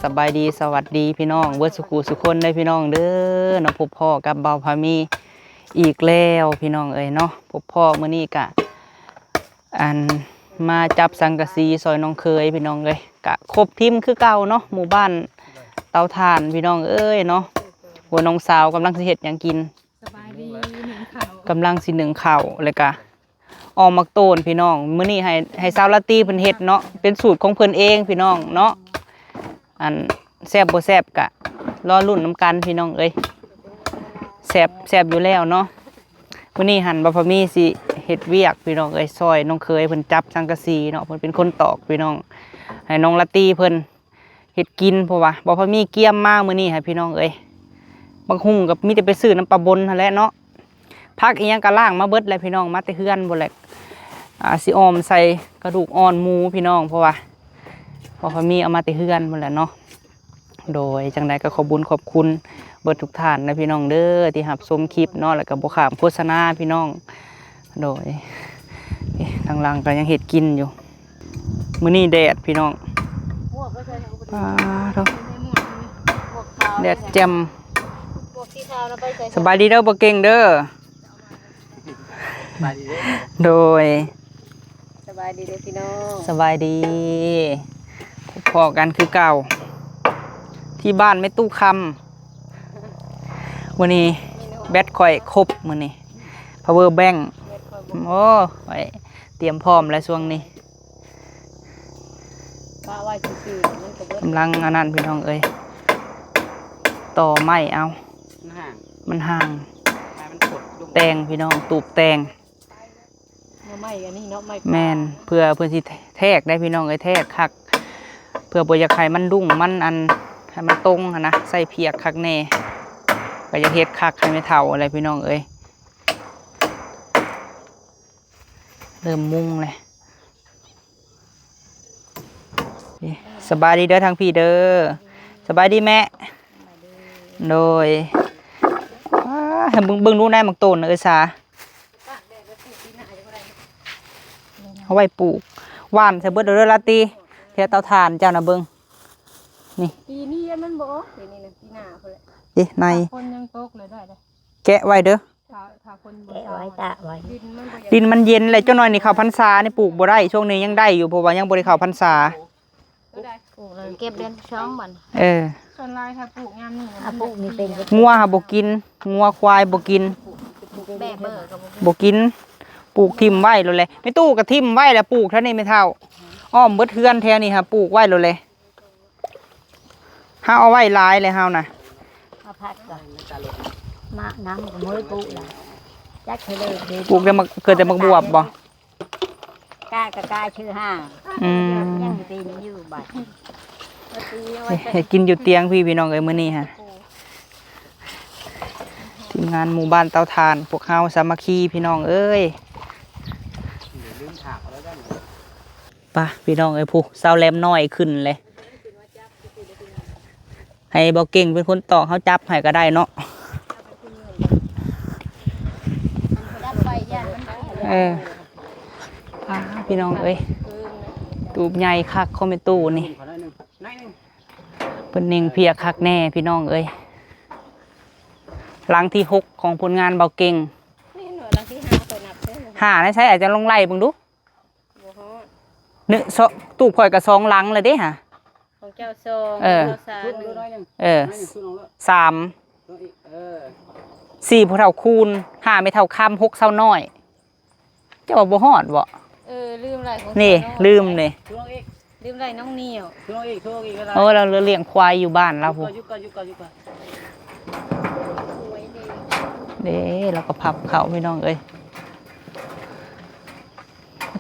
ສະບາຍດີ ສະຫວັດດີພີ່ນ້ອງເບິດສູ່ຄູ່ສູ່ຄົນເດີພີ່ນ້ອງເດີເນາະ. ພົບພໍ້ກັບບ່າວພາມີອີກແລ້ວພີ່ນ້ອງເອີຍເນາະ. ພົບພໍ້ມື້ນີ້ກະ ອັນ ມາຈັບສັງກະສີຊ່ອຍນ້ອງເຂີຍພີ່ນ້ອງເອີຍ. ກະຄົບທີມຄືເກົ່າເນາະ ໝູ່ບ້ານເຕົາຖ່ານພີ່ນ້ອງເອີຍເນາະ. ໂອ້ ນ້ອງສາວກຳລັງຊິເຮັດຫຍັງກິນ? ສະບາຍດີ ໜຶ້ງເຂົ້າ ກຳລັງຊິໜຶ້ງເຂົ້າ ແລ້ວກະ ອ່ອມໝາກໂຕນພີ່ນ້ອງ. ມື້ນີ້ໃຫ້ ໃຫ້ສາວລາຕີເພິ່ນເຮັດເນາະ ເປັນສູດຂອງເພິ່ນເອງພີ່ນ້ອງເນາະ. ອັນ ແຊບບໍ່ແຊບກະລໍລຸ້ນນຳກັນພີ່ນ້ອງເອີຍ. ແຊບ ແຊບຢູ່ແລ້ວເນາະ. ມື້ນີ້ຫັ້ນບ່າວພາມີຊິເຮັດວຽກພີ່ນ້ອງເອີຍ ຊ່ອຍນ້ອງເຂີຍເພິ່ນຈັບສັງກະສີເນາະ ເພິ່ນເປັນຄົນຕອກພີ່ນ້ອງ. ໃຫ້ນ້ອງລາຕີເພິ່ນ ເຮັດກິນ ເພາະວ່າບໍ່ພໍມີກຽມມາມື້ນີ້ຫັ້ນພີ່ນ້ອງເອີຍ. ບັກຫຸ່ງກໍມີແຕ່ໄປຊື້ນຳປ້າບົນຫັ້ນແຫຼະເນາະ. ຜັກອີ່ຫຍັງກໍລ້າງມາເບິດແລ້ວພີ່ນ້ອງ ມາແຕ່ເຮືອນພຸ້ນແຫຼະ. ອາ ຊິອ່ອມໃສ່ກະດູກອ່ອນໝູພີ່ນ້ອງ ເພາະວ່າບໍ່ພໍມີເອົາມາແຕ່ເຮືອນພຸ້ນແຫຼະເນາະ. ໂດຍ ຈັ່ງໃດກໍຂອບບຸນຂອບຄຸນເບິດທຸກທ່ານນະພີ່ນ້ອງເດີ ທີ່ຮັບຊົມຄລິບເນາະ ແລ້ວກໍບໍ່ຂ້າມໂຄສະນາພີ່ນ້ອງ. ໂດຍ ເອະ ທາງຫຼັງກໍຍັງເຮັດກິນຢູ່. ມື້ນີ້ແດດພີ່ນ້ອງ ປາໂທ້ ແດດແຈ່ມ. ສະບາຍດີເດີບໍ່ເກັ່ງເດີ. ໂດຍ ສະບາຍດີເດີພີ່ນ້ອງ ສະບາຍດີ ພໍ້ກັນຄືເກົ່າ ທີ່ບ້ານແມ່ຕູ້ຄຳ. ມື້ນີ້ແບັດຂ້ອຍຄົບ ມື້ນີ້ ພາວເວີແບັງ. ໂອ້ ຂ້ອຍຕຽມພ້ອມແລ້ວຊ່ວງນີ້ ປະໄວ້ຊື່ໆ ມັນກໍເບິດ ກຳລັງອັນນັ້ນພີ່ນ້ອງເອີຍ ຕໍ່ໄມ້ເອົາ ມັນຫ່າງ ມັນຫ່າງ ໄມ້ມັນຂົດ ແຕ່ງພີ່ນ້ອງ ຕູບແຕ່ງ ໜໍ່ໄມ້ອັນນີ້ເນາະ ໄມ້ ແມ່ນ ເພື່ອເພິ່ນຊິແທກໄດ້ພີ່ນ້ອງເອີຍ ແທກຄັກ ເພື່ອບໍ່ຢາກໃຫ້ມັນດຸ້ງ ມັນອັນ ໃຫ້ມັນຕົງຫັ້ນນະ ໃສ່ພຽກຄັກແນ່ ກໍຢາກເຮັດຄັກໃຫ້ແມ່ເຖົ້າຫັ້ນແຫຼະພີ່ນ້ອງເອີຍ. ເລີ່ມມຸງແລ້ວ. ສະບາຍດີເດີທາງພີ້ເດີ. ສະບາຍດີແມ່. ໂດຍ ໃຫ້ເບິ່ງ ເບິ່ງດູແນ່ ໝາກໂຕນນະເອີຍສາ ເອົາໄວ້ປູກ ຫວ່ານໃສ່ເບິດເດີລາຕີ ແຖວເຕົາຖ່ານເຈົ້ານະ ເບິ່ງ ນີ້ ປີນີ້ມັນບໍ່ອອກ ປີນີ້ນະ ປີໜ້າພຸ້ນແຫຼະ ເດ້ ໃນ ຝົນຍັງຕົກເລີຍໄດ້ເດ້ ແກະໄວ້ເດີ ຖ້າ ຖ້າຄົນບໍ່ ແກະໄວ້ ຕາກໄວ້ ດິນມັນບໍ່ຢາກ ດິນມັນເຢັນແຫຼະ ຈັກໜ້ອຍນີ້ເຂົ້າພັນສານີ້ປູກບໍ່ໄດ້ ຊ່ວງນີ້ຍັງໄດ້ຢູ່ ເພາະວ່າຍັງບໍ່ໄດ້ເຂົ້າພັນສາ ປູກແລ້ວເກັບເດືອນສອງບັດ ເອີ ສ່ວນຫຼາຍຖ້າປູກຍາມນີ້ນະ ອ່າ ປູກນີ້ເປັນ ງົວຫາບໍ່ກິນ ງົວຄວາຍບໍ່ກິນ ແບເບີກໍບໍ່ກິນ ບໍ່ກິນ ປູກຖິ້ມໄວ້ໂລດແຫຼະ ແມ່ຕູ້ກໍຖິ້ມໄວ້ແຫຼະ ປູກແຖວນີ້ແມ່ເຖົ້າ ອ້ອມເບິດເຮືອນແຖວນີ້ຫາປູກໄວ້ໂລດແຫຼະ. ເຮົາເອົາໄວ້ຫຼາຍແລ້ວເຮົານະ ມາຜັດກ່ອນ ມານຳກໍບໍ່ໄດ້ປູກລະ ຈັກເທື່ອເລີຍ ປູກແຕ່ໝາກ ເກີດແຕ່ໝາກບວບບໍ່? ກ້າກໍກ້າຊື່ຫ່າງ ອືມ ຍັງຕີນຢູ່ບັດ ເຮັດກິນຢູ່ຕຽງພີ້ພີ່ນ້ອງເອີຍ ມື້ນີ້ຫະ ທີມງານໝູ່ບ້ານເຕົາຖ່ານ ພວກເຮົາສາມັກຄີພີ່ນ້ອງເອີຍ. ປະ ພີ່ນ້ອງເອີຍ ຜູ້ສາວແຫຼມນ້ອຍຂຶ້ນເລີຍ ໃຫ້ບໍ່ເກັ່ງເປັນຄົນຕອກ ເຮົາຈັບໃຫ້ກໍໄດ້ເນາະ ເອີ ປະ ພີ່ນ້ອງເອີຍ ຕູບໃຫຍ່ຄັກ ຄອມເມຕູ້ນີ້ ເພິ່ນເໜັງເພຍຄັກແນ່ພີ່ນ້ອງເອີຍ ຫຼັງທີຫົກຂອງຜົນງານເບົາເກັ່ງ ນີ້ໜ່ວຍຫຼັງທີຫ້າ ຂ້ອຍນັບເດີ ຫ້າໃນໃສ ອາດຈະລອງໄລ່ເບິ່ງດູ ບໍ່ຮອດ ໜຶ່ງ ສອງ ຕູບຂ້ອຍກໍສອງຫຼັງແລ້ວເດ້ຫະ ຂອງເຈົ້າສອງ ເອີ ເຈົ້າສາມ ເອີ ສາມ ເອີ ສີ່ ພໍ່ເຖົ້າຄູນ ຫ້າ ແມ່ເຖົ້າຄຳ ຫົກ ສາວນ້ອຍ ເຈົ້າວ່າບໍ່ຮອດບໍ? ເອີ ລືມໄລ່ຂອງ ນີ້ ສາວນ້ອຍ ລືມນີ້ ລືມໄລ່ນ້ອງໜຽວ ໂອ້ ລາວລ້ຽງຄວາຍຢູ່ບ້ານລາວພຸ້ນ ເດ້ ລາວກໍພັບເຂົ້າພີ່ນ້ອງເອີຍ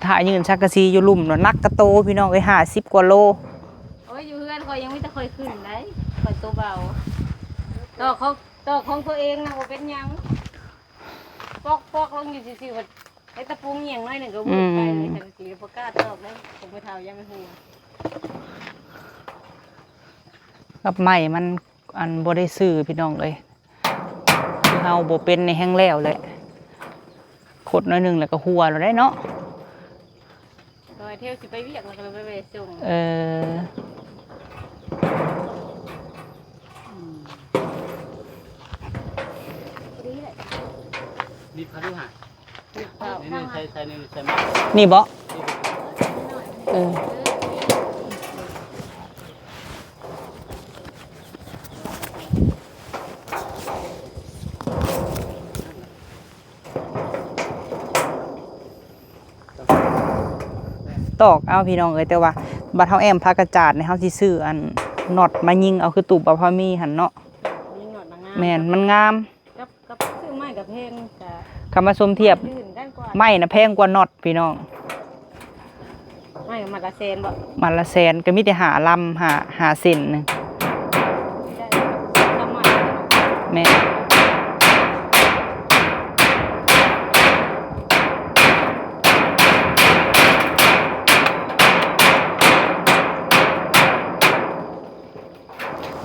ຖ້າຍື່ນສັງກະສີຢູ່ລຸ່ມເນາະ ໜັກກະໂຕພີ່ນ້ອງເອີຍ ຫ້າສິບກວ່າໂລ ໂອ້ຍ ຢູ່ເຮືອນຂ້ອຍຍັງມີແຕ່ຂ້ອຍຂຶ້ນໄດ໋ ຂ້ອຍໂຕເບົາ ຕອກຂອງ ຕອກຂອງຕົວເອງນະບໍ່ເປັນຫຍັງ ປອກໆ ລົງຢູ່ຊື່ໆ ເຮັດຕະປູງຫຍັງໜ້ອຍໜຶ່ງກໍວືດໄປເລີຍ ອືມ ສັງກະສີບໍ່ກ້າຕອກເລີຍ ຂອງພໍ່ເຖົ້າຢ່າໄປຫົວ ກັບໄມ້ມັນ ອັນ ບໍ່ໄດ້ຊື່ພີ່ນ້ອງເອີຍ ຄືເຮົາບໍ່ເປັນນີ້ແຮງແລ້ວແຫຼະ ຂົດໜ້ອຍໜຶ່ງແລ້ວກໍຫົວແລ້ວໄດ໋ເນາະ ນ້ອຍເທວຊິໄປວຽກ ແລ້ວກໍໄປແວ່ສົ່ງ ເອີ ເອີ ນີ້ ນີ້ໃສ່ ໃສ່ ນີ້ໃສ່ມາ ນີ້ບໍ? ເອີ ຕອກເອົາພີ່ນ້ອງເອີຍ ແຕ່ວ່າບັດເຮົາແອ້ມຜ້າກະຈາດນີ້ ເຮົາຊິຊື້ອັນນັອດມາຍິງເອົາ ຄືຕູບເອົາພາມີຫັ້ນເນາະ. ຍິງນັອດມາງາມ ແມ່ນ ມັນງາມ. ກັບ ກັບຊື້ໄມ້ກໍແພງ ກໍ ຄັນມາສົມທຽບ ໄມ້ນະແພງກວ່ານັອດພີ່ນ້ອງ. ໄມ້ມັດລະແສນບໍ? ມັດລະແສນ ກໍມີແຕ່ຫ້າລຳ ຫ້າ ຫ້າເສັ້ນໜຶ່ງ. ແມ່ນ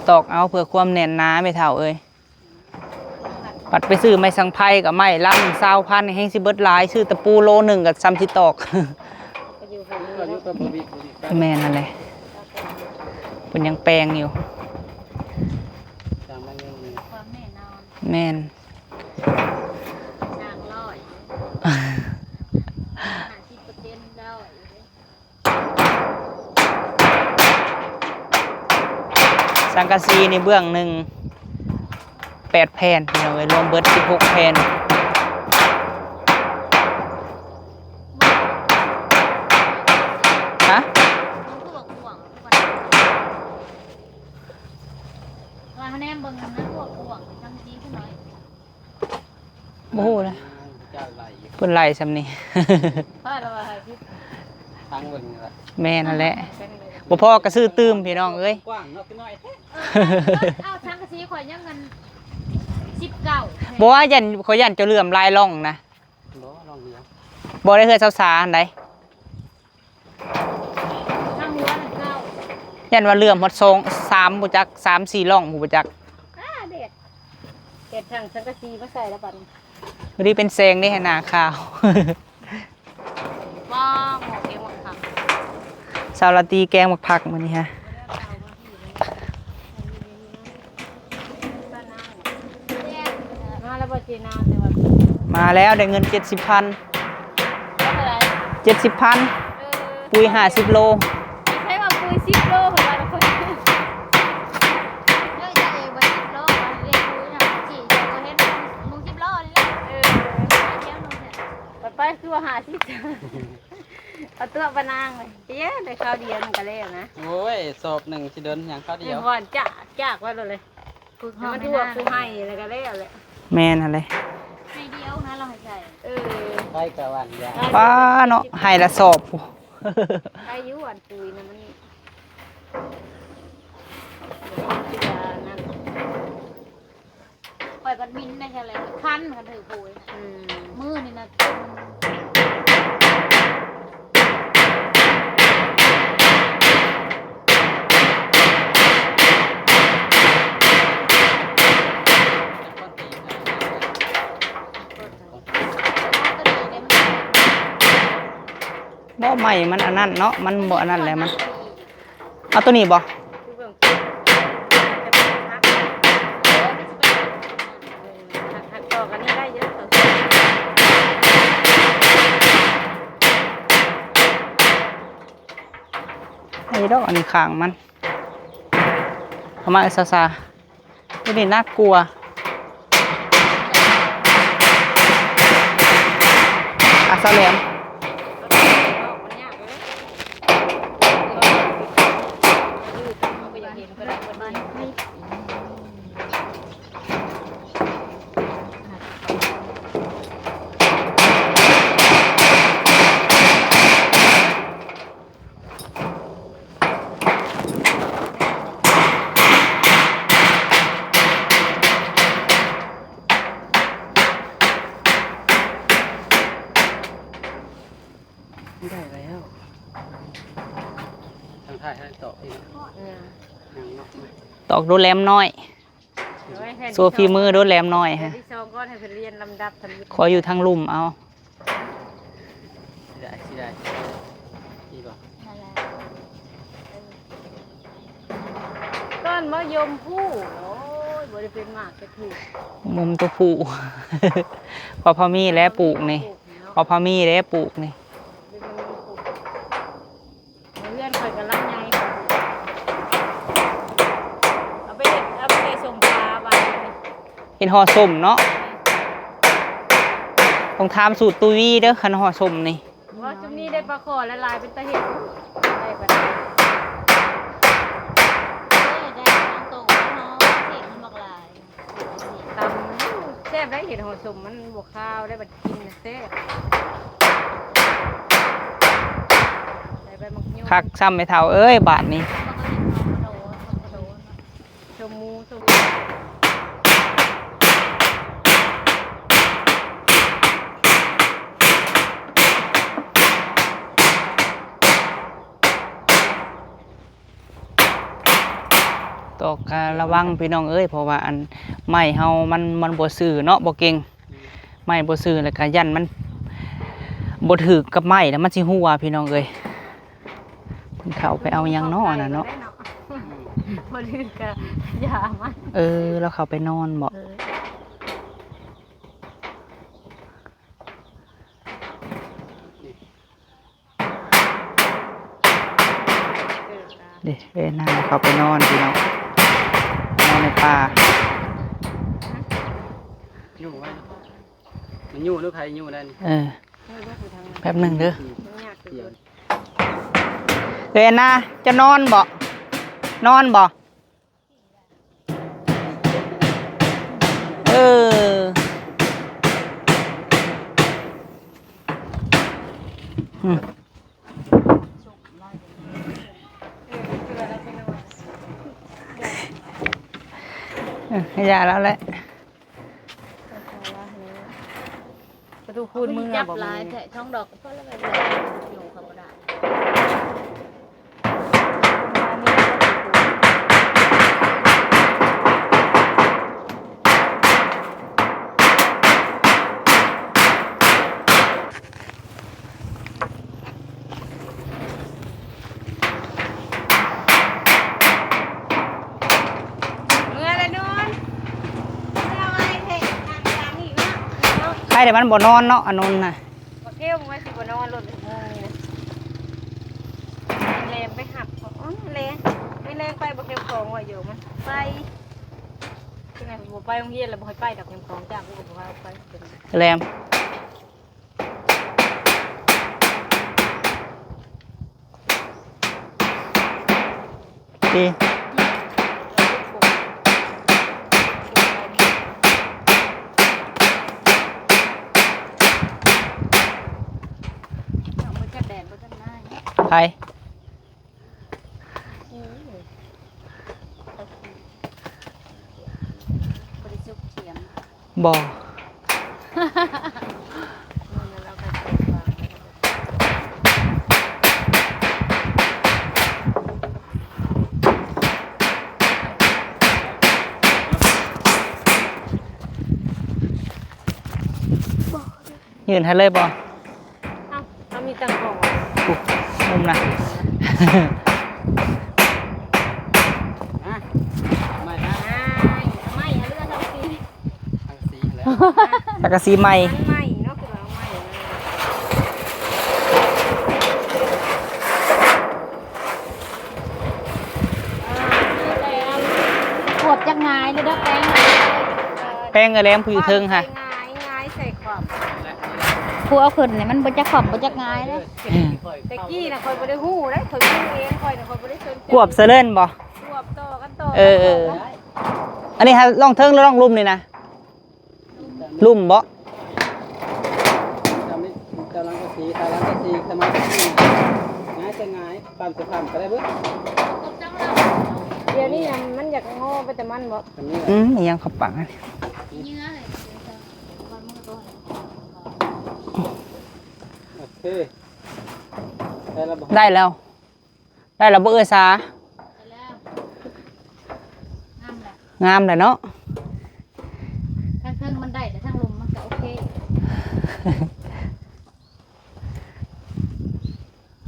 ຕອກເອົາເພື່ອຄວາມແໜ້ນໜາແມ່ເຖົ້າເອີຍ. ບັດໄປຊື້ໄມ້ສັງໄພກໍໄມ້ລຳຊາວພັນ ແຮ່ງຊິເບິດຫຼາຍ ຊື້ຕະປູໂລໜຶ່ງກໍສ່ຳຊິຕອກ. ແມ່ນຫັ້ນແຫຼະ ເພິ່ນຍັງແປງຢູ່. ແມ່ນ ສັງກະສີນີ້ເບື້ອງໜຶ່ງແປດແຜ່ນ ພີ່ນ້ອງເອີຍ ລວມເບິດສິບຫົກແຜ່ນ. ຮະ? ວ່າເຮົາແນມເບິ່ງນຳ ພວກພວກ ສັງກະສີຄືໜ້ອຍ. ບໍ່ຮູ້ນະ ເພິ່ນໄລ່ສ່ຳນີ້ ພາລະວ່າໃຫ້ຜິດ ທາງເບິ່ງນີ້ລະ ແມ່ນຫັ້ນແຫຼະ ບໍ່ພໍກໍຊື້ຕື່ມ ພີ່ນ້ອງເອີຍ ກວ້າງເນາະ ຄືໜ້ອຍແທ້. ເອີ ເອົາສັງກະສີ ຂ້ອຍຍັງເງິນສິບເກົ້າ ບໍ່ວ່າຢ້ານ ຂ້ອຍຢ້ານເຈົ້າເຫຼື້ອມຫຼາຍຮ່ອງນະ ບໍ່ ຮ່ອງດຽວ ບໍ່ໄດ້ເຮືອນຊາວສາຫັ້ນໃດ. ທາງຫົວນັ້ນເກົ້າ ຢ້ານວ່າເຫຼື້ອມຮອດສອງ ສາມ ບໍ່ຈັກ ສາມສີ່ຮ່ອງ ບໍ່ຈັກ. ອ້າ ເດັດ ເຮັດຖັງສັງກະສີມາໃສ່ລະບັດນີ້ ບໍ່ໄດ້ເປັນແສງເດ້ ໃຫ້ໜ້າຂາວ. ວ້າວ ໝໍ້ແກງໝາກຜັກ ສາວລາຕີແກງໝາກຜັກມື້ນີ້ຮະ. ມາແລ້ວບໍ່ເຈນາ ແຕ່ວ່າ ມາແລ້ວ ໄດ້ເງິນເຈັດສິບພັນ ເທົ່າໃດ? ເຈັດສິບພັນ ເອີ ປຸ໋ຍຫ້າສິບໂລ ໃຜວ່າປຸ໋ຍສິບໂລ ເພິ່ນວ່າລະຄົນ ເອີ ເຈົ້າເອງວ່າສິບໂລ ວ່າເລກປຸ໋ຍນະ ຊິບໍ່ເຫັນມຸງສິບໂລນີ້ແຫຼະ ເອີ ໄປ ຄືວ່າຫ້າສິບ ເອົາຕົວະປານາງເລີຍ ເອີ ໄດ້ຄາວດຽວມັນກໍແລ້ວນະ ໂອ້ຍ ສອບໜຶ່ງຊິດົນຫຍັງ ຄາວດຽວ ເອີ ວ່າຈາກ ຈາກໄວ້ໂລດເລີຍ ໃຫ້ມັນທົ່ວຜູ້ໃຫ້ແລ້ວກໍແລ້ວແຫຼະ ແມ່ນຫັ້ນແຫຼະ ໃຫ້ດຽວນະ ລາວໃຫ້ໃສ່ ເອີ ໄປກະຫວ່ານຢາ ປ້າເນາະ ໃຫ້ລະສອບ ໃຫ້ຢູ່ ອັນປຸ໋ຍນະ ມັນ ຂ້ອຍບັດມິນໄດ້ແທ້ແລ້ວ ຄັນ ຄັນຖືໂພຍ ອືມ ມື້ນີ້ນະ ບໍ່ ໄມ້ມັນອັນນັ້ນເນາະ ມັນບໍ່ອັນນັ້ນແຫຼະ ມັນ ເອົາໂຕນີ້ບໍ່? ໄດ້ດອກ ອັນນີ້ຂ້າງມັນ ເອົາມາ ເອີ ຊາຊາ. ໂຕນີ້ໜັກກວ່າ ອາ ສາວແຫຼມ ໄດ້ແລ້ວ ທາງທ້າຍໃຫ້ຕອກອີກເນາະ ເອີ ຍັງເນາະ ຕອກໂດນແຫຼມນ້ອຍ. ໂອ້ຍ ໂຊຝີມືໂດດແຫຼມນ້ອຍຮະ ແຜ່ນທີສອງກ່ອນ ໃຫ້ເພິ່ນລຽນລຳດັບທຳອິດ ຂໍຢູ່ທາງລຸ່ມເອົາ ຊິໄດ້ ຊິໄດ້ ນີ້ບໍ່ ນັ້ນແຫຼະ ເອີ ຕົ້ນມະຍົມພູ ໂອ້ຍ ບໍ່ໄດ້ເປັນໝາກຈັກເທື່ອ ມຸມຕົວຜູ້ ພໍ ພໍມີແຫຼະປູກນີ້ ພໍ ພໍມີແຫຼະປູກນີ້ ເຮືອນຂ້ອຍກຳລັງໃຫຍ່ ເອົາໄປເຮັດ ເອົາໄປໃສ່ສົ້ມປາບາດນີ້ ເຮັດຫໍ່ສົ້ມເນາະ ຕ້ອງຖາມສູດຕູວີເດີ ຄັນຫໍ່ສົ້ມນີ້. ວ່າຈຸມນີ້ໄດ້ປາຄໍ່ຫຼາຍໆ ເປັນຕາເຮັດ ໄດ້ປາ ເອີ ໄດ້ປາໂຕເນາະ ເຜັດມັນບັກຫຼາຍ ຕຳແຊບໄດ໋ ເຫັດຫໍ່ສົ້ມມັນບໍ່ຄາວໄດ໋ ບັດກິນແຊບ ໃສ່ໃບໝາກຫຍົງ ຄັກຊ້ຳແມ່ເຖົ້າເອີຍ ບາດນີ້. ຕອກກະລະວັງພີ່ນ້ອງເອີຍ ເພາະວ່າອັນໄມ້ເຮົາມັນ ມັນບໍ່ຊື່ເນາະ ບໍ່ເກັ່ງ ໄມ້ບໍ່ຊື່ ແລ້ວກະຢ້ານມັນບໍ່ຖືກກັບໄມ້ ແລ້ວມັນຊິຮົ່ວພີ່ນ້ອງເອີຍ. ເພິ່ນເຂົ້າໄປເອົາຫຍັງເນາະ ອັນນັ້ນເນາະ ບໍ່ຖືກກະຢ່າມັນ ເອີ ລາວເຂົ້າໄປນອນບໍ? ເອີ. ເດ້ ເອີນາເຂົ້າໄປນອນພີ່ນ້ອງ ນອນໃນປ່າ ຢູ່ໄວ້ ມັນຢູ່ຫຼືໃຜຢູ່ນັ້ນ ເອີ ແປັບໜຶ່ງເດີ ເອີນາ ຈະນອນບໍ? ນອນບໍ? ເອີ ອືມ ເອີ ຢ່າແລ້ວແຫຼະ ປະຕູຄູນເມືອ ບໍ່ມີ ຈັບຫຼາຍແທ້ ສອງດອກກໍພໍແລ້ວ ແບບນີ້ ຢູ່ເຂົາບໍ່ໄດ້. ເມືອລະນອນ ສະບາຍແທ້ ນັ່ງຢ່າງນີ້ເນາະ ໃຄແຕ່ມັນບໍ່ນອນເນາະ ອານົນນະ. ບັກເກວວ່າຊິບໍ່ນອນໂລດ ໂມງນີ້ນະ ແລມໄປຮັບເຂົາ ແລມ ແລມໄປ ບັກເກວຂອງວ່າຢູ່ ມັນໄປ ຈັ່ງໃດບໍ່ໄປໂຮງຮຽນ ແລ້ວບໍ່ໃຫ້ໄປດອກ ແລມຂອງຈ້າງ ກູກໍບໍ່ພາໄປ ແລມ ໃຜ? ບໍ່ ຍື່ນໃຫ້ເລີຍບໍ່? ເອົ້າ ເຮົາມີຕັ້ງກ້ອງ ໂອ້ ມຸມນະ ມາ ເອົາໄມ້ມາ ເອົາໄມ້ ເອົາເລື່ອງ ເອົາສີ ສັງກະສີແຫຼະ ສັງກະສີໃໝ່ ອັນໃໝ່ເນາະ ຄືວ່າເອົາໃໝ່ ຂວບຈັກຫງາຍເດີ ແປ້ງ ແປ້ງເອື້ອຍແຫຼມຜູ້ຢູ່ເທິງຫັ້ນ ຫງາຍ ຫງາຍໃສ່ຂວບ ຜູ້ເອົາຂຶ້ນນີ້ມັນບໍ່ຈັກຂວບບໍ່ຈັກຫງາຍເດ້ ແຕ່ກີ້ນະຂ້ອຍບໍ່ໄດ້ຮູ້ເດ້ ຂ້ອຍຮູ້ເອງ ຂ້ອຍນະ ຂ້ອຍບໍ່ໄດ້ສົນໃຈ ກວບສະເລີນບໍ່? ກວບຕໍ່ກັນຕໍ່ ເອີ ອັນນີ້ຮະ ລ່ອງເທິງຫຼືລ່ອງລຸ່ມນີ້ນະ? ລຸ່ມບໍ? ຈຳນີ້ ຈຳຫຼັງກະສີ ຕາຫຼັງກະສີ ຕາມາກະສີ ງ່າຍຈະງ່າຍ ປ້ຳຈະປ້ຳກໍໄດ້ເບິດ ດຽວນີ້ນະມັນຢາກງໍໄປແຕ່ມັນບໍ? ອືມ ອີຫຍັງເຂົ້າປາກຫັ້ນ ເຫຍື່ອ ໂອເຄ ໄດ້ແລ້ວບໍ? ໄດ້ແລ້ວ. ໄດ້ແລ້ວບໍ່ເອື້ອຍສາ? ໄດ້ແລ້ວ ງາມແຫຼະ ງາມແຫຼະເນາະ ທາງເທິງມັນໄດ້ ແຕ່ທາງລຸ່ມມັນກໍໂອເຄ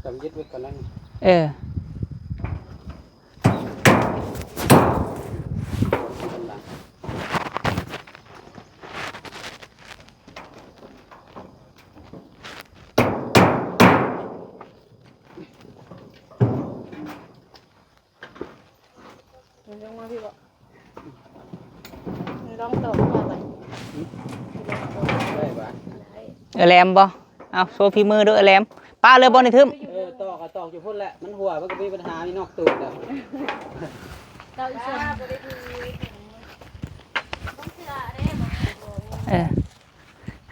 ຈຳຍຶດໄວ້ກ່ອນນັ້ນ ເອີ ກຳລັງ. ລອງຕອກເບິ່ງໄປ ໄດ້ບໍ່? ເອີ ແຫຼມບໍ່? ເອົາ ໂຊຝີມືດູ ເອີ ແຫຼມ. ປະເລີຍບໍ່ນີ້ ທຶ້ມ? ເອີ ຕອກກໍຕອກຢູ່ພຸ້ນແຫຼະ ມັນຮົ່ວ ມັນກໍມີບັນຫາຢູ່ນອກຕູບແລ້ວ. ເອີ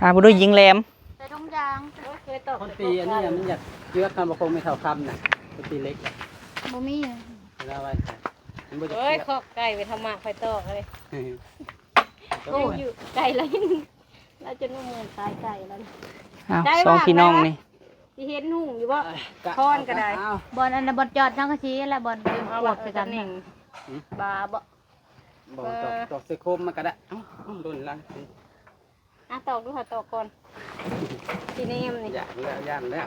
ຫາບໍ່ດູຍິງແຫຼມ. ໃສ່ຖົງຢາງ ໂອ້ຍ ເຄີຍຕອກ ຄົນຕີອັນນີ້ມັນຢາກເຈື່ອກ ຄັນບໍ່ຄົງໄມ່ເທົ່າຄຳນະ ຄົນຕີເຫຼັກ ບໍ່ມີ ລາວວ່າ ມັນບໍ່ຢາກ ໂອ້ຍ ເຈື່ອກ ຄອກໄກ່ໄປທຳມະ ຂ້ອຍຕອກເລີຍ ໂອ້ຍ ຢູ່ໄກແລ້ວ ລາວຈົນວ່າເມື່ອຍຂາຍໄກ່ແລ້ວ. ອ້າວ ໄດ້ ສອງພີ່ນ້ອງນີ້ ຊິເຫັນຫຸ້ງຢູ່ບໍ່? ຄອນກໍໄດ້ ບ່ອນອັນນັ້ນ ບ່ອນຈອດສັງກະສີ ແລະ ບ່ອນປວກໃສ່ກັນ ບາບໍ່? ບໍ່ ຕອກ ຕອກໃສ່ໂຄມມັນກໍໄດ້ ເອົ້າ ໂດນຫຼັງ. ອ່ະ ຕອກດູ ຫາຕອກກ່ອນ ຊິແນມນີ້ ຢ້ານແລ້ວ ຢ້ານແລ້ວ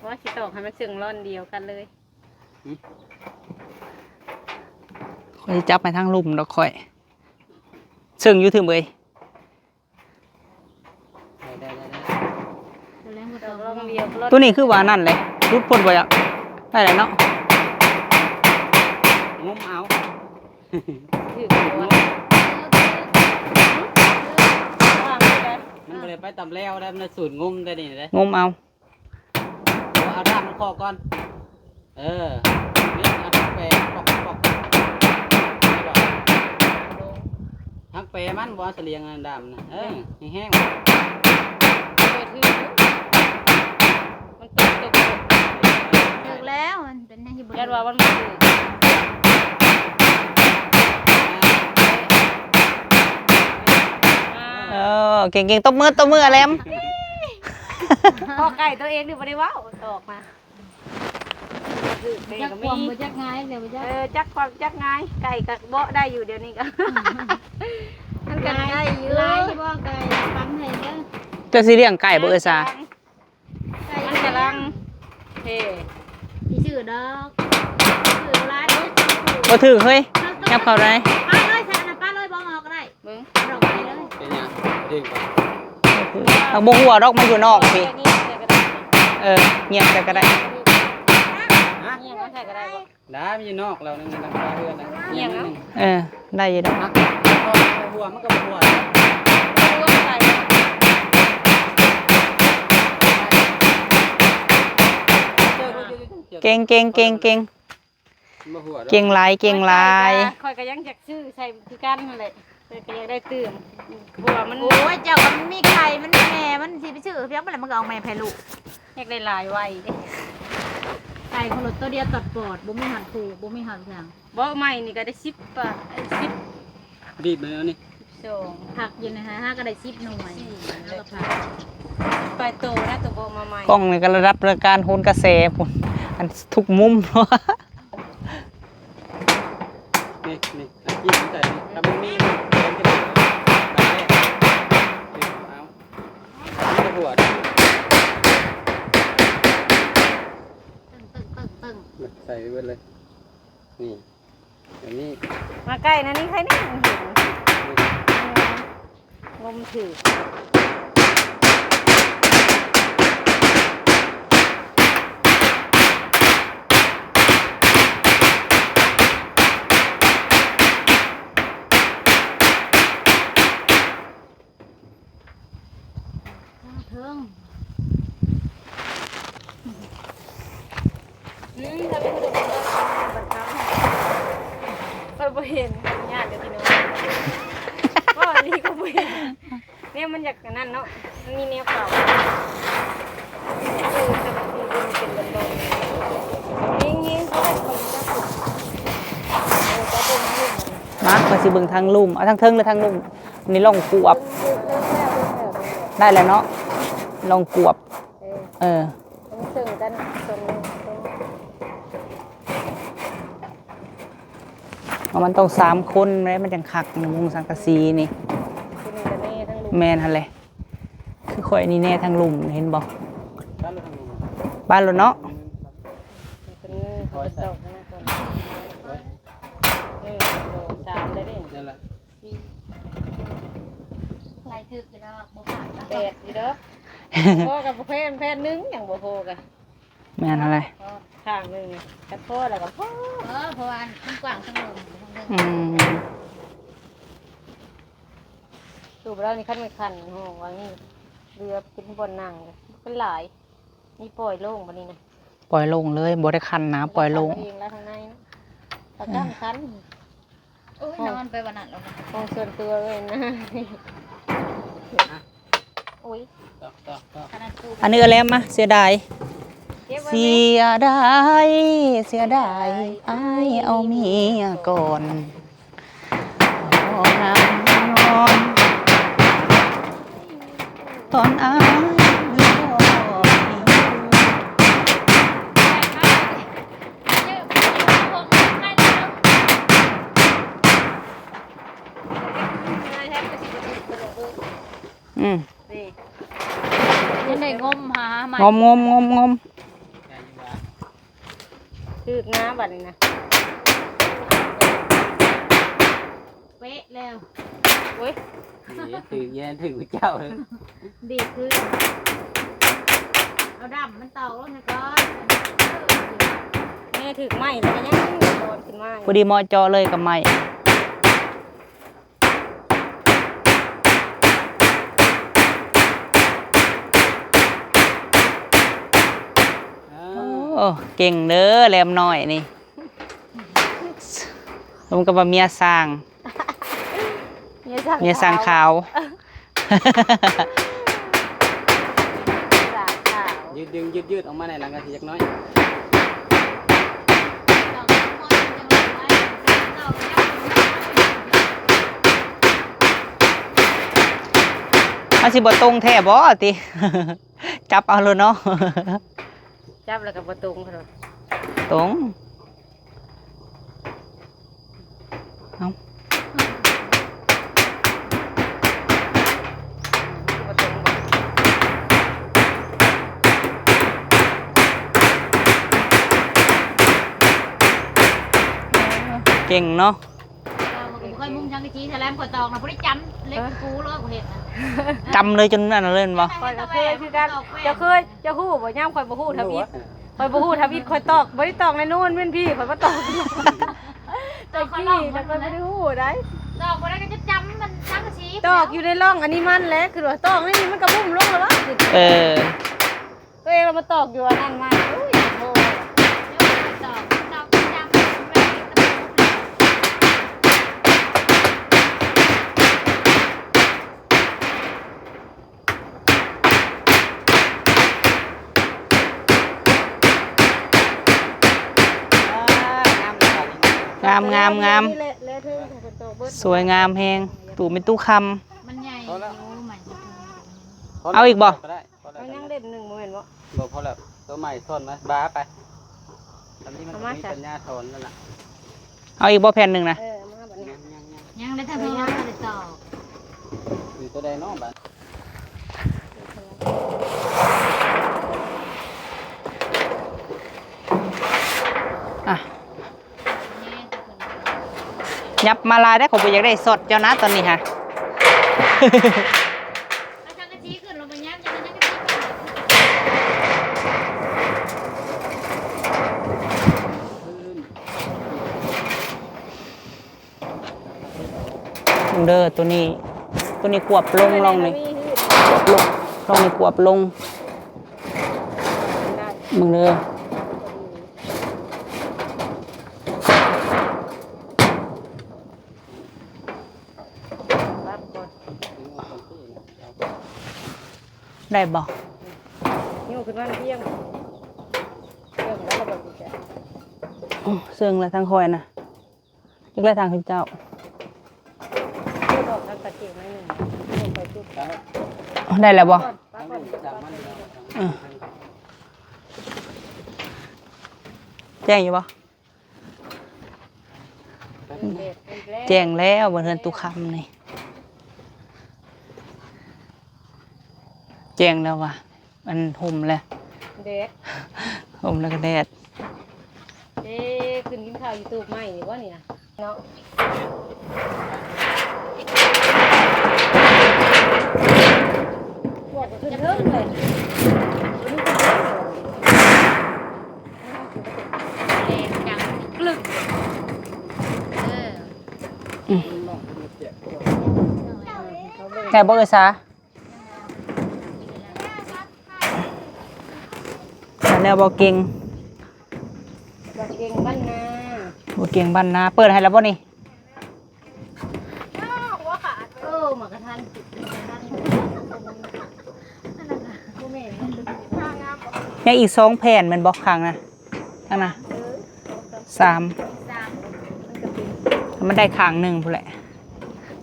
ວ່າຊິຕອກໃຫ້ມັນເຊິ່ງລ້ອນດຽວກັນເລີຍ. ຂ້ອຍຊິຈັບໃຫ້ທາງລຸ່ມດອກ ຂ້ອຍເຊິ່ງຢູ່ ທຶ້ມເອີຍ. ໄດ້ ໄດ້ ໄດ້ ໄດ້. ຕົວນີ້ຄືວ່ານັ້ນແຫຼະ ຫຼຸດພົ້ນບໍ່? ໄດ້ແລ້ວເນາະ ງົມເອົາ ຖືກຢູ່ວະ ມັນບໍ່ໄດ້ໄປຕຳແລ້ວໄດ້ ມັນສູດງົມໄດ້ນີ້ເດ້ ງົມເອົາ ເອົາດ້າມມັນເຄາະກ່ອນ. ເອີ ນີ້ເອົາທັງແປປອກໆ ທັງແປມັນບໍ່ ສະຫຼຽງອັນດຳນະ ເອີ ແຫ້ງໆ ເອີ ຖືກຢູ່ ມັນຕົກຕົກ ຖືກແລ້ວ ມັນເປັນຫຍັງທີ່ບໍ່ຖືກ ຢ້ານວ່າມັນບໍ່ຖືກ ເອີ ເກັ່ງໆ ຕົບມື ຕົບມື ອາແຫຼມ ພໍ້ໄກ່ຕົວເອງນີ້ບໍ່ໄດ້ເວົ້າ ຕອກມາ. ຈັກຄວາມບໍ່ຈັກງ່າຍ ເອີ ຈັກຄວາມຈັກງ່າຍ ໄກ່ກໍເບາະໄດ້ຢູ່ ດຽວນີ້ກໍ ມັນກໍໄດ້ຢູ່ ຫຼາຍຢູ່ບໍ່ໄກ່ ປັນໃຫ້ເດີ ເຈົ້າຊິລ້ຽງໄກ່ບໍ່ເອີຍສາ? ມັນກຳລັງເພ ຊິຊື້ດອກ ຊື້ຫຼາຍ ບໍ່ຖືກເຮີ້ຍ ຫຍັບເຂົ້າໄດ້ ປະເລີຍ ປະເລີຍ ບໍ່ເອົາກໍໄດ້. ເບິ່ງ ດອກໄມ້ເລີຍ ເປັນຫຍັງ? ເພງກ່ອນ ມັນບໍ່ຮົ່ວດອກ ມັນຢູ່ນອກພີ້ ງຽບໃສ່ກໍໄດ້ ເອີ ງຽບໃສ່ກໍໄດ້ ຮະ? ງຽບໃສ່ກໍໄດ້ບໍ່? ໄດ້ ມັນຢູ່ນອກແລ້ວ ໃນຫຼັງຄາເຮືອນນະ ງຽບເນາະ ເອີ ໄດ້ຢູ່ດອກ ຫັ້ນ ພໍ ພໍຮົ່ວ ມັນກໍບໍ່ຮົ່ວ ເກັ່ງໆ ເກັ່ງໆ. ບໍ່ຫົວດອກ ເກັ່ງຫຼາຍ ເກັ່ງຫຼາຍ ຂ້ອຍກໍ ຂ້ອຍກໍຍັງຢາກຊື້ໃສ່ຄືກັນຫັ້ນແຫຼະ ຂ້ອຍກໍຢາກໄດ້ຕື່ມ ເພາະວ່າມັນ ໂອ້ຍ ເຈົ້າກໍມັນມີໄຂ່ ມັນມີແມ່ ມັນຊິໄປຊື້ພຽງ ມັນກໍເອົາແມ່ໃຜລູກ ຢາກໄດ້ຫຼາຍໄວເດ້ ໄກ່ຄົນລະຕົວດຽວຕອດປອດ ບໍ່ມີຫັນຜູ້ ບໍ່ມີຫັນຫຍັງ ບໍ່ໃໝ່ນີ້ກໍໄດ້ສິບປາຍ ສິບ ດີດມາແລ້ວນີ້ ສອງ ຜັກຢູ່ໃນຫາ ຫາກໍໄດ້ສິບໜ່ວຍ ຫາກໍຜັກ ປາຍໂຕນະ ໂຕບໍ່ມາໃໝ່ ກ້ອງນີ້ກໍລະດັບລາຍການໂຫນກະແສພຸ້ນ ອັນທຸກມຸມ. ນີ້ ນີ້ ອັນທີ່ໃສ່ນີ້ ຖ້າມັນມີ ເອົາ ມັນບໍ່ຫົວ ໃສ່ໄປເບິດເລີຍ ນີ້ ອັນນີ້ ມາໃກ້ນະ ນີ້ໃຄນີ້ ມັນເຫັນ ງົມຖືກ ເທິງ ອືມ ຖ້າເປັນຜູ້ດຳເນີນການບັນເທົາ ຂ້ອຍບໍ່ເຫັນ ຍາກເດ້ພີ່ນ້ອງ ເວົ້າອີ່ຫຼີກໍບໍ່ເຫັນ ແນວມັນຢາກອັນນັ້ນເນາະ ມັນມີແນວເກົ່າ ເອີ ແຕ່ບາງທີມັນເປັນດອນໆ ຍິງໆ ເຂົາເອີ້ນເຂົາຢູ່ເຈົ້າ ເອີ ເຈົ້າເບິ່ງ ມາ ຂ້ອຍຊິເບິ່ງທາງລຸ່ມ ເອົາທາງເທິງ ຫຼື ທາງລຸ່ມ? ນີ້ຮ່ອງກວບ ໄດ້ແລ້ວເນາະ ຮ່ອງກວບ ເອີ ເອີ ມັນເຊິ່ງກັນ ເອົາ ມັນຕ້ອງສາມຄົນເດ້ ມັນຈັ່ງຄັກ ມຸງສັງກະສີນີ້ ແມ່ນຫັ້ນແຫຼະ ຄືຂ້ອຍນີ້ແນ່ທາງລຸ່ມ ເຫັນບໍ່? ບ້ານໂລດເນາະ ເອີ ສາມໄດ້ເດ້ ນັ້ນລະ ໄລ່ຖືກຢູ່ດອກ ບໍ່ພາດດອກ ແປດຢູ່ດອກ ພໍກັບແຜ່ນ ແຜ່ນໜຶ່ງຍັງບໍ່ພໍກະ ແມ່ນຫັ້ນແຫຼະ ຂ້າງໜຶ່ງ ຄັນພໍແລ້ວກໍພໍ ເອີ ເພາະວ່າມັນກວ້າງທັງລຸ່ມ ອືມ ແລ້ວນີ້ ຄັນແມ່ນຄັນຫ້ອງວ່ານີ້ ເຫຼືອເປັນບ່ອນນັ່ງ ເປັນຫຼາຍ ນີ້ປ່ອຍໂລ່ງບັດນີ້ນະ ປ່ອຍໂລ່ງເລີຍ ບໍ່ໄດ້ຄັນນະ ປ່ອຍໂລ່ງ ເອງແລ້ວທາງໃນນະ ປາກກາຄັນ. ໂອ້ຍ ນອນໄປວັນນັ້ນແລ້ວນະ ຫ້ອງສ່ວນຕົວເອີຍນະ. ໂອ້ຍ ອັນນີ້ເອື້ອຍແຫຼມມາ ເສຍດາຍ ເສຍດາຍ ເສຍດາຍ ອ້າຍເອົາເມຍກ່ອນ ນອນ ຕອນອ້າຍ ອືມ ນີ້ ຍັງໄດ້ງົມຫາໃໝ່ ງົມ ງົມ ງົມ ງົມ ຖືກນະບັດນີ້ນະ ເປະແລ້ວ ໂອ້ຍ ຖືກແຍງ ຖືກເຈົ້າ ດີຄືນ ເອົາດຳມັນຕອກລົງໃຫ້ກ່ອນ ແມ່ຖືກໄມ້ແລ້ວກໍຍັງດອນຂຶ້ນມາ ພໍດີເໝາະເຈາະເລີຍກັບໄມ້. ໂອ້ ເກັ່ງເດີແຫຼມນ້ອຍນີ້ ສົມກັບວ່າເມຍຊ່າງ ເມຍຊ່າງ ເມຍຊ່າງຂາວ ຂາວ ຂາວ ຢືດດຶງ ຢືດໆ ອອກມາໃນຫຼັງກະຊິຈັກໜ້ອຍ. ມັນຊິບໍ່ຕົງແທ້ບໍ່ຕິ? ຈັບເອົາໂລດເນາະ ຈັບແລ້ວກໍບໍ່ຕົງ ຕົງ. ເອົາ ເກັ່ງເນາະ. ເຈົ້າກໍບໍ່ເຄີຍມຸງສັງກະສີ ສະແລມຂ້ອຍຕອກນະ ບໍ່ໄດ້ຈຳເຫຼັກ ເອີ ກູເລີຍ ກູເຮັດນະ ຈຳເລີຍຈົນອັນນັ້ນເລີຍແມ່ນບໍ່? ຂ້ອຍກໍເຄີຍຄືກັນ ເຈົ້າເຄີຍ ເຈົ້າຮູ້ບໍ່? ຍາມຂ້ອຍບໍ່ຮູ້ທຳອິດ ຂ້ອຍບໍ່ຮູ້ທຳອິດ ຂ້ອຍຕອກ ບໍ່ໄດ້ຕອກໃນໂນ້ນແມ່ນພີ້ ຂ້ອຍມາຕອກ ຕອກຂີ້ ແລ້ວຂ້ອຍບໍ່ໄດ້ຮູ້ໃດ໋ ຕອກບໍ່ໄດ້ກໍຈະຈຳມັນສັງກະສີ ຕອກຢູ່ໃນຮ່ອງອັນນີ້ມັນແຫຼະ ຄືວ່າຕອກໃນນີ້ມັນກໍບຸ້ມລົງແລ້ວ ເອີ. ຕົວເອງລະມາຕອກຢູ່ອັນນັ້ນມາ ໂອ້ຍ ໂອ້ຍ ຕອກ ຕອກ ງາມ ງາມ ງາມ ສວຍງາມແຮງ ຕູ້ເປັນຕູ້ຄຳ ມັນໃຫຍ່ຢູ່ ມັນ ເອົາອີກບໍ່? ກໍໄດ້ ພໍແລ້ວ ເອົາຍັງເຫຼັ້ມໜຶ່ງບໍ່ແມ່ນບໍ່? ບໍ່ ພໍແລ້ວ ໂຕໃໝ່ຊ້ອນມາ ບາໄປ ອັນນີ້ມັນ ເອົາມາ ມີ ຊະ ສັນຍາຖອນແລ້ວລະ ເອົາອີກບໍ່ແຜ່ນໜຶ່ງນະ? ເອີ ເອົາມາບັດນີ້ ຍັງ ຍັງ ຍັງ ຍັງ ໄດ້ທັງ ເອີ ທັງ ທັງ ທັງ ຢູ່ໂຕໃດເນາະບາດ ອ່ະ. ຫຍັບມາຫຼາຍໄດ໋ ຂ້ອຍບໍ່ຢາກໄດ້ຊັອດເຈົ້ານະຕອນນີ້ຫະ ເອົາສັງກະສີຂຶ້ນ ລົງໄປຫຍັບ ຍັງ ຍັງກະຕິ ເບິ່ງເດີ ໂຕນີ້ ໂຕນີ້ກວບລົງ ລ່ອງນີ້ ກວບລົງ ລ່ອງນີ້ກວບລົງ ເບິ່ງເດີ. ໄດ້ບໍ່? ຍົກຂຶ້ນມາພຽງ ເຊິ່ງແລ້ວບໍ່ຕິດແຈະ ອື ເຊິ່ງແລ້ວທາງຂ້ອຍນະ ຈັກແລ້ວທາງເຈົ້າ ຍົກອອກທາງຕາເກງໜ້ອຍໜຶ່ງ ຍົກໄປຈຸດ ໄດ້ແລ້ວບໍ່? ເອີ ແຈ້ງຢູ່ບໍ່? ແຈ້ງແລ້ວ ເຮືອນຕູ້ຄຳນີ້ ແຈ້ງແລ້ວວ່າ ອັນ ຮົ່ມແລ້ວ ແດດ ຮົ່ມແລ້ວກໍແດດ ເອ ຂຶ້ນກິນຂ້າວຢູ່ຕູບໄມ້ນີ້ບໍ່ນີ້ນະ ເນາະ ພວກກໍຂຶ້ນເທິງເລີຍ ແດງຈັງກຶ້ງ ເອີ ອືມ ເຂົາເບິ່ງ ແລ້ວບໍ່ເອີຍສາ? ແລ້ວບໍ່ເກັ່ງ ບໍ່ເກັ່ງບ້ານນາ ບໍ່ເກັ່ງບ້ານນາ. ເປີດໃຫ້ແລ້ວບໍ່ນີ້? ເອີ ໝາກກະທັນ ຍັງອີກສອງແຜ່ນແມ່ນບໍ່? ຂ້າງນະ ຂ້າງນະ ເອີ ສາມ ມັນໄດ້ຂ້າງໜຶ່ງພຸ້ນແຫຼະ.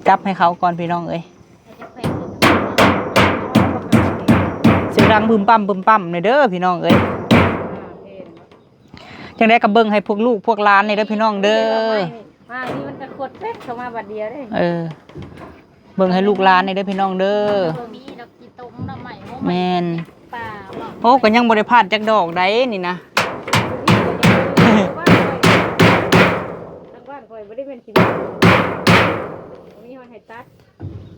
ຈັບໃຫ້ເຂົາກ່ອນພີ່ນ້ອງເອີຍ. ສຽງດັງບຶມບຳບຶມບຳແດ່ເດີພີ່ນ້ອງເອີຍ. ຈັ່ງໃດກໍເບິ່ງໃຫ້ພວກລູກພວກຫຼານນີ້ເດີພີ່ນ້ອງເດີ. ມານີ້ມັນກໍຂວດເປັດເຂົ້າມາບາດດຽວເດ້. ເອີ ເບິ່ງໃຫ້ລູກຫຼານນີ້ເດີພີ່ນ້ອງເດີ. ບໍ່ມີດອກ ກິນຕົ້ມໜໍ່ໄມ້ ໂອ້ ແມ່ນ ປາ. ໂອ້ ກໍຍັງບໍ່ໄດ້ພາດຈັກດອກໃດນີ້ນະ. ທາງບ້ານຂ້ອຍ ທາງບ້ານຂ້ອຍບໍ່ໄດ້ແມ່ນຊິມີ ບໍ່ມີຮອດໃຫ້ຕັດ.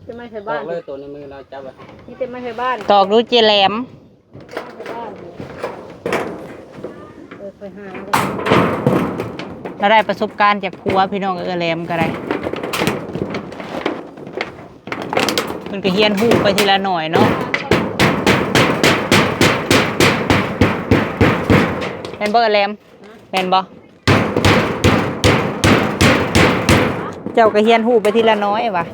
ແຕ່ໄມ້ໄທບ້ານ ຕອກເລີຍ ໂຕໃນມືລາວຈັບໄວ້ ມີແຕ່ໄມ້ໄທບ້ານ. ຕອກດູເຈ້ແຫຼມ. ເອີ ຂ້ອຍຫາ ລາວໄດ້ປະສົບການຈາກຜົວພີ່ນ້ອງເອີຍ. ແຫຼມກໍໄດ້ ເພິ່ນກໍຮຽນຮູ້ໄປທີລະໜ້ອຍເນາະ ແມ່ນບໍ່ເອີຍແຫຼມ? ແມ່ນບໍ່? ເຈົ້າກໍຮຽນຮູ້ໄປທີລະໜ້ອຍຫວາ.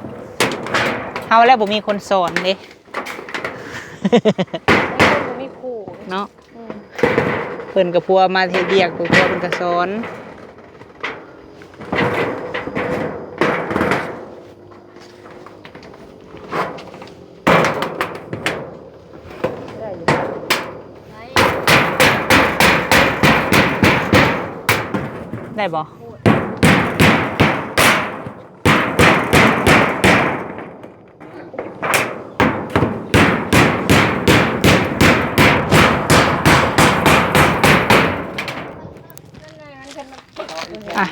ເຮົາແຫຼະບໍ່ມີຄົນສອນເດ້ ບໍ່ມີຄູເນາະ. ອືມ ເພິ່ນກັບຜົວມາເຮັດວຽກ ຜົວເພິ່ນກໍສອນ. ໄດ້ບໍ່? ອ່ະ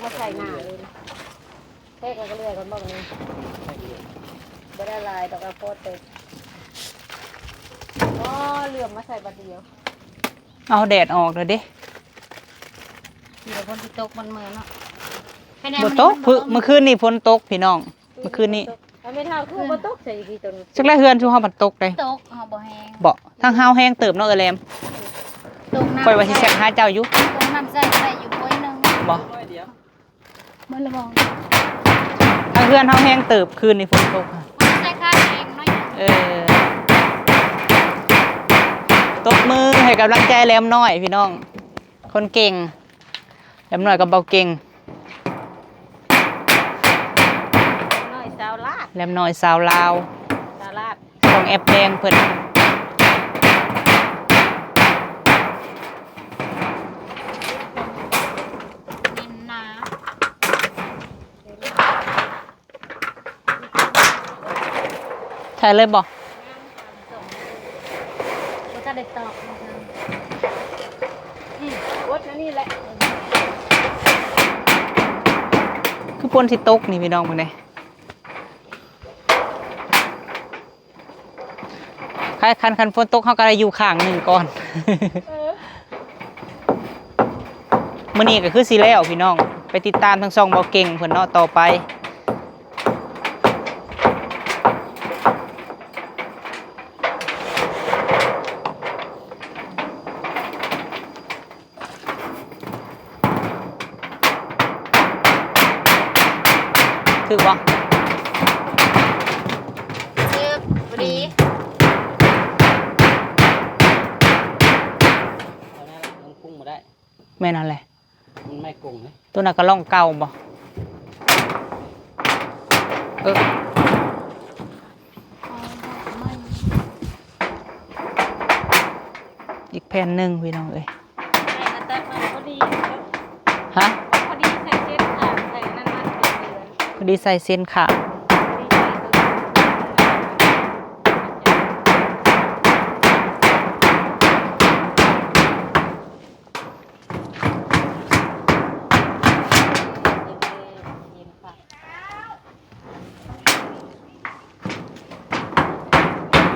ມາໃສ່ໜ້າເລີຍ. ແທກແລ້ວກໍເລື່ອຍກ່ອນບໍ່ນີ້? ບໍ່ໄດ້ຫຼາຍດອກ ເອົາພໍເຕັມ. ອໍ ເຫຼືອມມາໃສ່ບາດດຽວ. ເອົາແດດອອກແລ້ວເດ້. ຊິບໍ່ຝົນຊິຕົກມັນເມືອເນາະ. ບໍ່ຕົກ ມື້ຄືນນີ້ຝົນຕົກພີ່ນ້ອງ. ເມື່ອຄືນນີ້ ເອົາແມ່ເຖົ້າຄືບໍ່ຕົກໃສ່ອີກຕົວນີ້. ຈັກແລະ ເຮືອນຊຸມເຮົາມັນຕົກເດ້. ຕົກ ເຮົາບໍ່ແຮງ. ບໍ່ ທາງເຮົາແຮງເຕີບເນາະ ເອີຍແຫຼມ. ຕົກນ້ຳ ຂ້ອຍວ່າຊິແຊກຫາເຈົ້າຢູ່. ຕົກນ້ຳໃສ່ໄດ້ຢູ່ໂພຍໜຶ່ງ. ບໍ່ ເໝິດລະບໍ່? ທາງເຮືອນເຮົາແຮງເຕີບ ຄືນນີ້ຝົນຕົກ. ໃສ່ຄາແຮງໜ້ອຍໜຶ່ງ. ເອີ ຕົບມືໃຫ້ກຳລັງໃຈແຫຼມນ້ອຍພີ່ນ້ອງ ຄົນເກັ່ງ. ແຫຼມນ້ອຍກັບເບົາເກັ່ງ ນ້ອຍຊາວລາດ ແຫຼມນ້ອຍຊາວລາວ ຊາວລາດ ຂອງແອັບແດງເພິ່ນ. ແໜ້ນໜາ. ໃສ່ເລີຍບໍ່? ບໍ່ທັນໄດ້ຕອກ. ອືມ ກົດອັນນີ້ແຫຼະ. ຄືຝົນຊິຕົກນີ້ພີ່ນ້ອງ ເບິ່ງເດ້. ຄັນ ຄັນ ຄັນຝົນຕົກ ເຮົາກໍໄດ້ຢູ່ຂ້າງໜຶ່ງກ່ອນ. ເອີ ມື້ນີ້ກໍຄືຊິແລ້ວພີ່ນ້ອງ ໄປຕິດຕາມທາງຊ່ອງເບົາເກັ່ງເພິ່ນເນາະ ຕໍ່ໄປ. ຖືກບໍ່? ຖືກ ພໍດີ. ອືມ ເອົາໜ້າລະ ມັນພຸ້ງບໍ່ໄດ້. ແມ່ນຫັ້ນແຫຼະ ມັນໄມ້ກົງເດ້. ຕົວນັ້ນກໍລ່ອງເກົ່າບໍ່? ເອີ ອີກແຜ່ນໜຶ່ງພີ່ນ້ອງເອີຍ. ໃສ່ມາຕັດມາພໍດີ. ຮະ? ພໍດີໃສ່ເສັ້ນຂາງ ໃສ່ອັນນັ້ນມາ ພໍດີໃສ່ເສັ້ນຂາງ.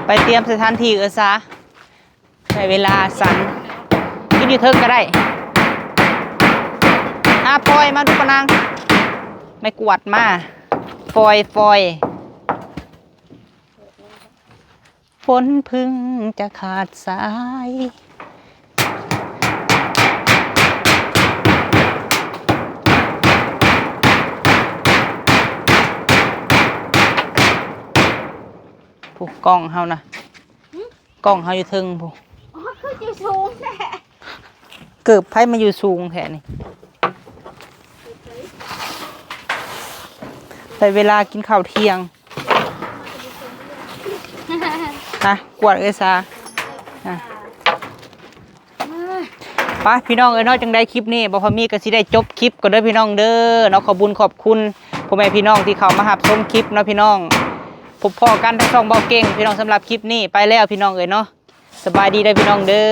ໄປຕຽມສະຖານທີ່ເອີຊາ. ໃຊ້ເວລາສັ້ນ ກິນຢູ່ເທິງກໍໄດ້. ຫາຟອຍມາດູປະນາງ ໄມ້ກວາດມາ ຟອຍ ຟອຍ. ຝົນເພິ່ງຈະຂາດສາຍ. ຜູ້ກ້ອງເຮົານະ ກ້ອງເຮົາຢູ່ເທິງຜູ້. ອໍ ຄືຢູ່ສູງແທ້. ເກີບໃຜມາຢູ່ສູງແທ້ນີ້. ໄດ້ເວລາກິນເຂົ້າທ່ຽງ. ນະ ກວດເອີຍຊາ. ນະ ໄປພີ່ນ້ອງເອີຍເນາະ, ຈັ່ງໃດຄລິບນີ້ບ່າວພາມີກໍຊິໄດ້ຈົບຄລິບກ່ອນເດີພີ່ນ້ອງເດີເນາະ. ຂອບບຸນຂອບຄຸນພໍ່ແມ່ພີ່ນ້ອງທີ່ເຂົ້າມາຮັບຊົມຄລິບເນາະພີ່ນ້ອງ. ພົບພໍ້ກັນທາງຊ່ອງເບົາເກັ່ງພີ່ນ້ອງ. ສຳລັບຄລິບນີ້ໄປແລ້ວພີ່ນ້ອງເອີຍເນາະ. ສະບາຍດີເດີພີ່ນ້ອງເດີ.